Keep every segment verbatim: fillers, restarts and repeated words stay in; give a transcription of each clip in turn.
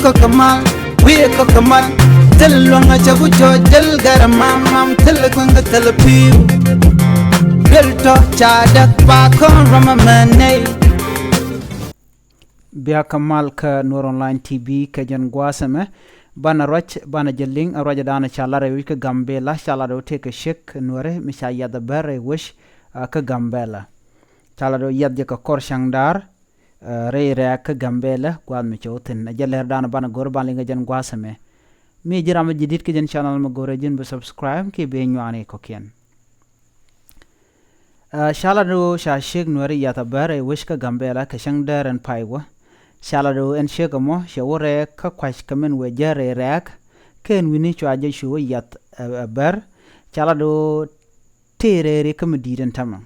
Kɔk kɛ mal, wi̱i̱ kɔk kɛ mal. Thil luäŋ a cɛ ku cɔc, thil gɛr a mam mam, thil kueŋ kɛ thil pi̱i̱u. Duel tɔ ca däk ba kɔn ram a mɛ nɛy. Bia kɛ mal kä Nuer Online T V kɛ jɛn gua̱a̱th ɛmɛ. Banɛ ruac, banɛ jɛ liŋ, a ruac a danɛ ca lat rɛy wi̱c kä Gambela, ca lat rɛw tëë kɛ ciek Nuɛri mi ca yiath a bär rɛy wec, ah, kä Gambela. Ca lat rɛw yiath jɛ kɛ kɔr cäŋ daar, ah, rɛy rɛ̈ɛ̈k kä Gambela, gua̱a̱th mi cɛ wä thi̱n. A jɛ lɛr danɛ banɛ go̱r banɛ liŋ kɛ jɛn gua̱a̱th ɛmɛ. Mi ji̱ ram mi ji̱ di̱t kä jɛn channel mɛ go̱rɛ ji̱n bi subscribe kiɛ bi nyuani kɔ̱kiɛn. Ah, ca lat rɛw ca ciek Nuɛri yiath a bär rɛy wec kä Gambela kɛ cäŋ däär ɛn pay wä. Ca lat rɛw ɛn ciek ɛmɔ cɛ wä rɛɛk kä kua̱c kɛ min wëë jär rɛy rɛ̈ɛ̈k. Kɛ ɛn wi̱ni cua jɛ cu wä yiath, ah, a bär. Ca lat rɛw tëë rɛy riɛk kä mi di̱i̱t ɛn täämɛ.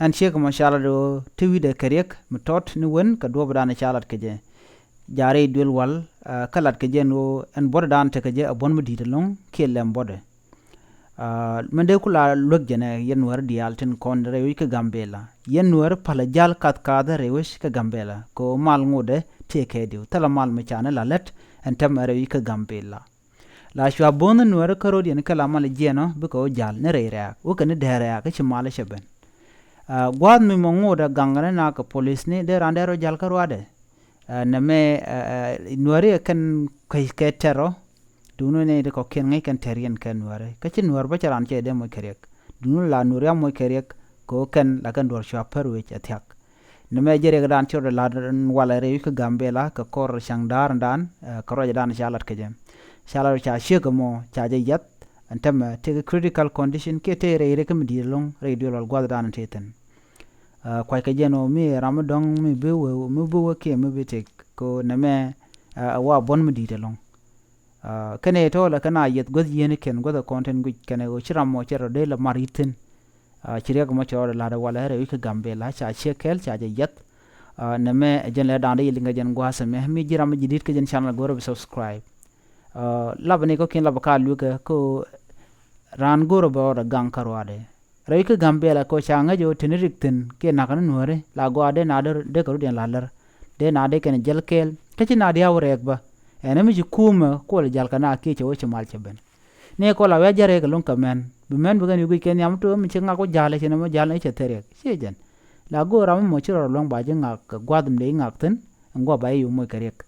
Ɛn ciek ɛmɔ ca lat rɛw te wi̱cdɛ kɛ riɛk mi tɔt ni wen kɛ duɔ̱ɔ̱p danɛ ca lat kɛ jɛ. Ja̱ rɛy duel wal, ah, kä lat kɛ jɛ ɛn ɣöö ɛn buɔ̱t danɛ tekɛ jɛ ɛ buɔ̱n mi di̱i̱t ɛlɔ̱ŋ kiɛ lɛm buɔ̱tdɛ. Ah, min dee ku la luäk jɛnɛ yɛn Nuäär diaal tin kɔn rɛy wi̱c kä Gambela. Yɛn Nuäär palä jal kath kathä rɛy wi̱c kä Gambela. Kɛ ɣöö mal ŋotdɛ tëë kɛ diw. Thilɛ mal mi canɛ la lät ɛn täämɛ rɛy wi̱c kä Gambela. La cua bo̱o̱n Nuäär kä ro̱diɛn kɛ la mal jiɛn ɔ bikɛ wä jal ni rɛy rɛ̈ɛ̈k. Wä kɛ ni dɛɛ rɛ̈ɛ̈k kä ci mal cɛ ben. Ah, gua̱a̱th mi mɔ ŋotdɛ gaŋ ni na kɛ polisni dee raan dee rɔ jal kä ruaadɛ. Ah, nɛmɛ, ah, ah, Nuääri ɛ kɛn kɛ, kɛ tɛr ɔ. Duundɛ ni ti kɔ̱kiɛn ŋäc kɛn tɛr yɛn kɛ Nuääri. Kä ci Nuäär bä cɛ raan cɛ dee moc kɛ riɛk. Duundɛ la Nuäär ya moc kɛ riɛk kɛ ɣöö kɛn la kɛn duɔ̱ɔ̱r cua pär wec a thia̱k. Nɛmɛ jɛ riɛkdan ci rɔ la̱t walɛ rɛy wi̱c kä Gambela kɛ kɔr cäŋ da̱a̱r dan, ah, kɛ ruacdan ca lat kɛ jɛ. Ca lat ca ciek ɛmɔ ca jɛ yiath. Ɛn täämɛ tëëkɛ critical condition kiɛ tëë rɛy riɛk kä mi di̱i̱t ɛlɔ̱ŋ rɛy duel wal gua̱thdan tëë thi̱n. Ah, kuackɛ jɛn ɣöö mi ram mi dɔ̱ŋ mi bi wee, mi bi wee kiɛ mi bi tëk kɛ ɣöö nɛmɛ, ah, a wa buɔ̱n mi di̱i̱t ɛlɔ̱ŋ. Ah, kɛnɛ tɔ̱ lɛ kɛn a yieth guäth yieen kɛn guäth ɛ kɔn tin guic kɛnɛ ɣöö ci ram mɔ cɛ rɔ dee lɛ mar yi̱th thi̱n. Ah, ci riɛk mɔ cɛ rɔ dee la̱t ɛ walɛ rɛy wi̱c kä Gambela ca ciek kɛɛl ca jɛ yiath. Ah, nɛmɛ ɛ jɛn lɛ da̱a̱n dee yɛ liŋ kɛ jɛn gua̱a̱th ɛmɛ. Mi ji̱ ram mi ji̱ di̱t kä jɛn channel go̱rɛ bi subscribe. Ah, lapɛ ni kɔ̱kiɛn lapɛ ka luekä kä raan go̱rɛ bɛ rɔɔdɛ gaŋ kä ruaadɛ. Rɛy kä Gambela kɛ ɣöö ca ŋäc ɣöö teni rik thi̱n kiɛ na̱k ni Nuääri la gɔaa dee na dee, dee kɛ rɔ̱diɛn la lär. Dee na dee kɛn jɛl kɛɛl. Kä ci na diaw rɛɛk bä. Ɛn mi ci kuumä kuɔl jal kɛ na kiɛ cɛ wä ci mal cɛ ben. Ni kɔ la wiac jɛ rɛɛk ɛlɔ̱ŋ kɛ mɛn. Bi mɛn bi kɛn yuk guic kɛ nhiam tuɔɔk mi ci ŋak wä ja̱l ɛ ci nɛmɛ ja̱l ni cɛ thil riɛk. Ciɛ jɛn. La go̱o̱r ram mi mɔ ci rɔ luäŋ ba ji̱ ŋak kɛ gua̱a̱th mi dee ji̱ ŋak thi̱n. Ɛn gua̱a̱th ba ji̱ yuk moc kɛ riɛk.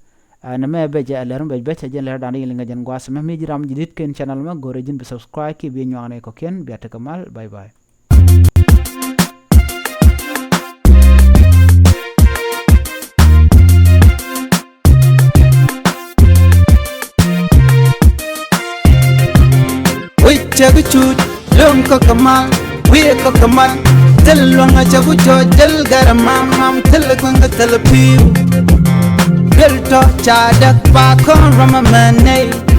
Ah, nɛmɛ bɛ jɛ ɛ lɛr mi bɛ bɛ cɛ jɛn lɛr dan i̱ liŋ kɛ jɛn gua̱a̱th ɛmɛ. Mi ji̱ ram ji̱ di̱t kɛn channel mɛ go̱rɛ ji̱n bi subscribe kiɛ bi nyuak ni kɔ̱kiɛn bia tekɛ mal. Bye bye. Wi̱c cɛ bi cuc, lo̱ŋ kä kɛ mal, wi̱i̱ kä kɛ mal. Thil luäŋ a cɛ ku cɔc, thil gɛr a mam mam, thil kueŋ kä thil pi̱i̱u. Duel tɔ ca däk ba kɔn ram a mɛ nɛy.